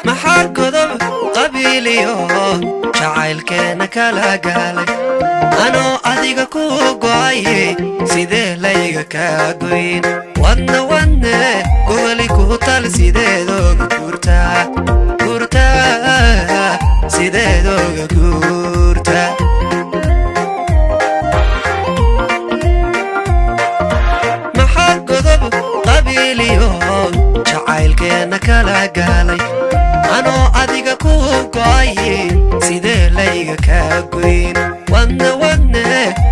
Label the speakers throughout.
Speaker 1: Maxaa godob qabiiliyo jacaylkeenna kala gaalay? Anoo adiga ku go'aye, sidee layga kaa goyn? Wadna wadne gogoli ku tal, sideedooga guurtaa, guurtaa, sideedooga guurtaa? Maxaa godob qabiiliyo jacaylkeenna kala gaalay? Anoo adiga ku go'aye, sidee layga kaa goyn? Wadna wadne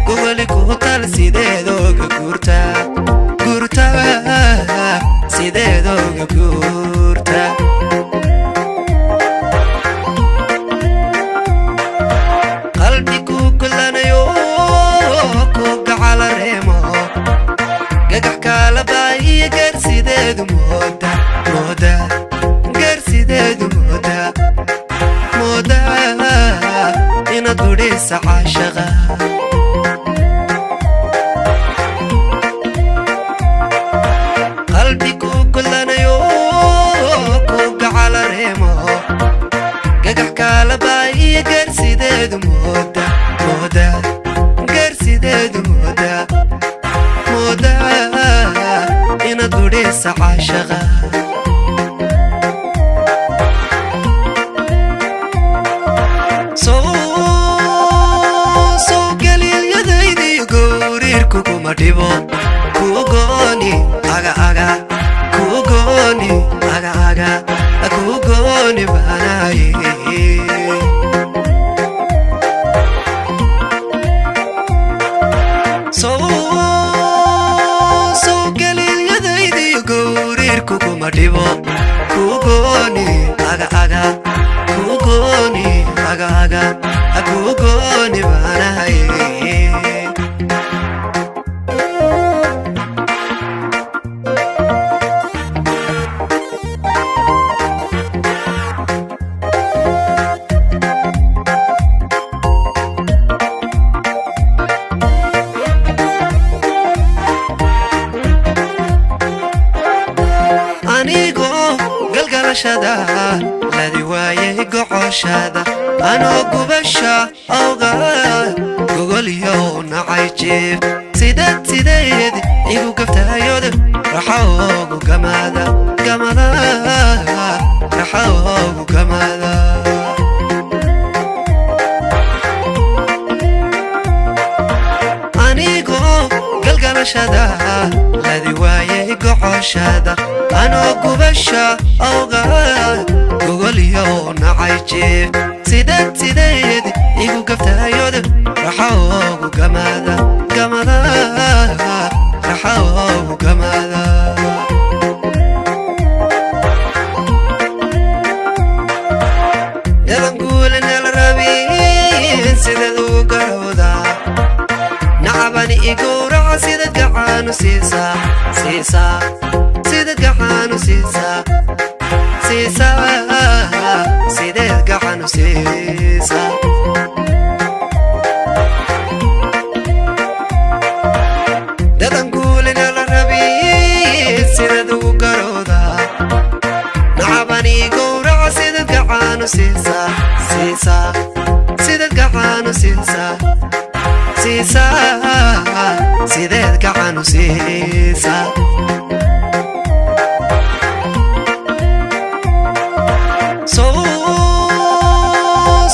Speaker 1: gogoli ku tal, sideedooga guurtaa, guurtaa, sideedooga guurtaa? Qalbi ku golanayo, ku gacala reemo, gagax kaalabaahiyo, gaarsideedu mooda, mooda, gaarsideedu mooda, mooda inaad gudhisa caashaqa. Qalbi ku golanayo, ku gacala reemo, gagax kaalabaahiyo, gaarsideedu mooda, mooda, gaarsideedu mooda, mooda inaad gudhisa caashaqa. Sow galiilyadaydiyo gowriirku kuma dhibo, kugooni aga aga, kugooni aga aga, kugooni baanaye. Sow galiilyadaydiyo gowriirku kuma dhibo, kugooni aga aga, kugooni aga aga, kugooni baanaye. Anigoo galgalashada ladi waayay gocoshada, anoo gubasha awga gogolyow nacay jiif, sideed sideed igu gaftayod raxoogu gamada, gamada, raxoogu gamada? Anigoo galgalashada ladi waayay gocoshada, anoo gubasha awga gogolyow nacay jiif, sideed sideed igu gaftayod raxoogu gamada, gamada, raxoogu gamada? Dabanguulanal rabin, sideed ugu garowdaa? Nacabani igowraca, sidad gacaanu siisaa, siisaa, sidad gacaanu siisaa, siisaa, sideed gacanu siisaa? Dadan guulinala rabin, sideed ugu garowdaa? Nacabani gowraca, sidad gacaanu siisaa, siisaa, sidad gacaanu siisaa, siisaa, sideed gacanu siisaa?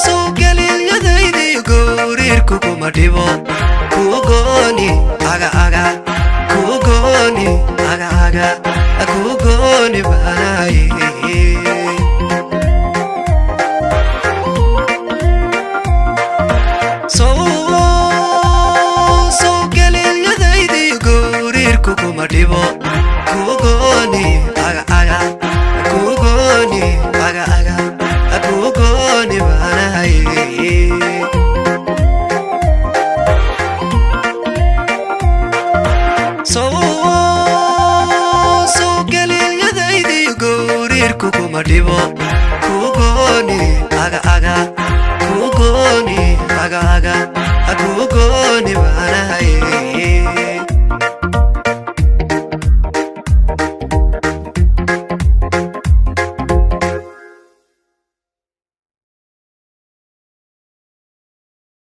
Speaker 1: Sow galiilyadaydiyo gowriirku kuma dhibo, kugooni aga aga, kugooni aga aga, kugooni baanaye. Sow galiilyadaydiyo gowriirku kuma dhibo, kugooni aga aga, kugooni aga aga, kugooni baanaye. Sow kuguma dhibo. Kugooni aga aga, kugooni aga aga, kugooni baan.